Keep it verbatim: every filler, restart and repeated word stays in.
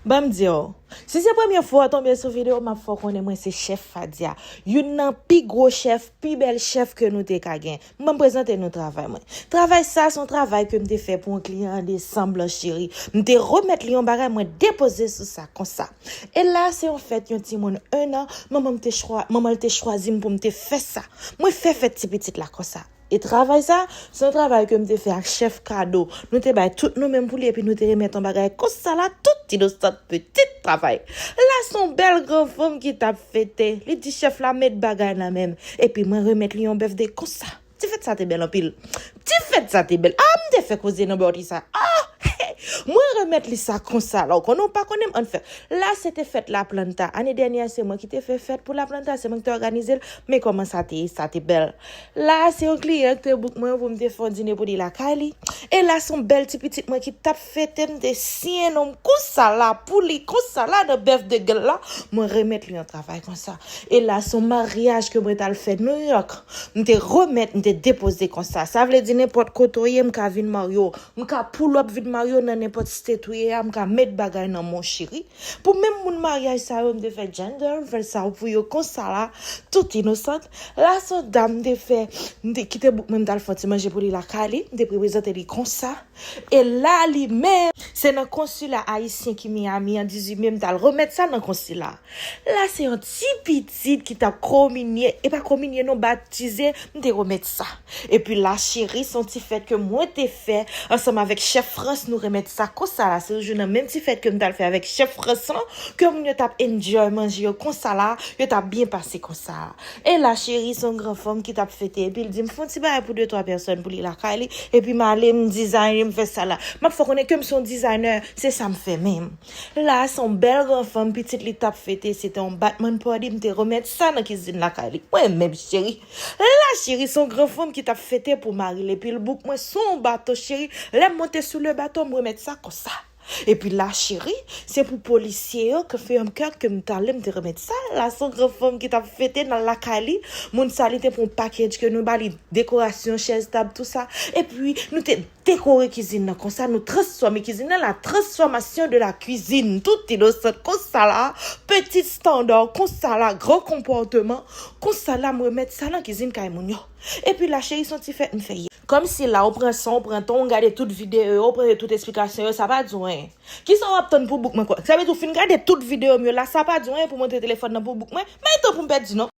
Ban m di w, si se premye fwa w tonbe sou videyo, m ap fè w konnen mwen se chèf Fadia. Youn nan pi gwo chèf, pi bèl chèf ke nou te ka gen. M ban m prezante nou travay mwen. Travay sa, se yon travay ke m te fè pou yon kliyan an desanm, Blanche Chérie. M te remèt li yon bagay, mwen depoze sou sa konsa. E la, se yon fèt yon timoun en an, manman m te chwa, manman l te chwazi m pou m te fè sa. Mwen fè fèt ti pitit la konsa. E travay sa, se yon travay ke m te fè ak chèf kado. Nou te bay tout nou menm pou li, epi nou te remèt yon bagay konsa la, tout inosant pitit travay. La, se yon bèl gran fanm ki t ap fete. Li di chèf la met bagay nan men m. Epi mwen remèt li yon bèf de konsa. Ti fèt sa te bèl anpil. Ti fèt sa te bèl. Ah, m te fè koze nan bòti sa. Ah! Mwen remèt li sa konsa la. Ou konnen ou pa konnen m, ann fè. La, se te fèt Laplanta. Ane dènyè, se mwen ki te fè fèt pou Laplanta. Se mwen ki te òganize l. Men kòman sa te ye, sa te bèl. La, se yon kliyan ki te bouk mwen pou m te fè yon dine pou li lakay li. E la, se yon bèl ti pitit mwen ki t ap fete, m te siyen non m konsa la, pou li konsa la, nan bèf de gèl la. Mwen remèt li yon travay konsa. E la, se yon maryaj ke mwen t al fè New York. M te remèt, m te depoze konsa. Sa vle di nenpòt kote w ye, m ka vin marye w. M ka pull up vin marye w nan nenpòt state ou ye a, m ka met bagay nan men w, cheri. Pou menm moun maryaj sa yo, m te fè gender reversal pou yo konsa la, tout inosant. La, se yon dam m te fè, m te, ki te bouk mwen, m t al fè yon ti manje pou li lakay li, m te prezante li konsa. E la, li menm, se nan konsila ayisyen ki Miami an, dizuit me, m t al remèt sa nan konsila. La, se yon ti pitit ki t ap kominye, e pa kominye non, batize, m te remèt sa. Epi la, cheri, se yon ti fèt ke mwen te fè ansanm avèk chèf Frans, nou remèt sa konsa la. Se toujou nan menm ti fèt ke m t al fè avèk chèf Frans lan, ke moun yo t ap enjoy manje yo konsa la, yo t ap byen pase konsa. E la, cheri, se yon gran fanm ki t ap fete, epi l di m, fè yon ti bagay pou de twa pèsòn pou li lakay li, epi m ale, m dizayn, m fè sa la. M ap fè w konnen ke m se yon dizaynè, se sa m fè menm. La, se yon bèl gran fanm, pitit li t ap fete, se te yon batman party, m te remèt sa nan kizin lakay li. Mwen menm, cheri. La, cheri, se yon gran fanm ki t ap fete pou mari l, epi l bouk mwen sou yon bato, cheri. Lè m monte sou le bato, m remèt sa konsa. Epi la, cheri, se pou polisye yo, ke fè yon kè ke m t ale, m te remèt sa. La, se yon gran fanm ki t ap fete nan lakay li. Moun sa, li te pran yon package ke nou ba li, dekorasyon, chèz, tab, tout sa. Epi, nou te dekore kizin nan konsa, nou transfòme kizin nan, la transformation de la cuisine, tout inosant konsa la, petit standard konsa la, gran konpòteman konsa la, m remèt sa nan kizin kay moun yo. Epi la, cheri, se yon ti fèt m fè yè. Kòmsi la, ou pran san, ou pran tan, ou gade tout videyo yo, ou pran tout esplikasyon yo, sa pa di w anyen. Kisa w ap tann pou bouk mwen kwa? Sa vle di w fin gade tout videyo m yo la, sa pa di w anyen pou montre telefòn nan pou bouk mwen? Bay tan pou m pèdi non.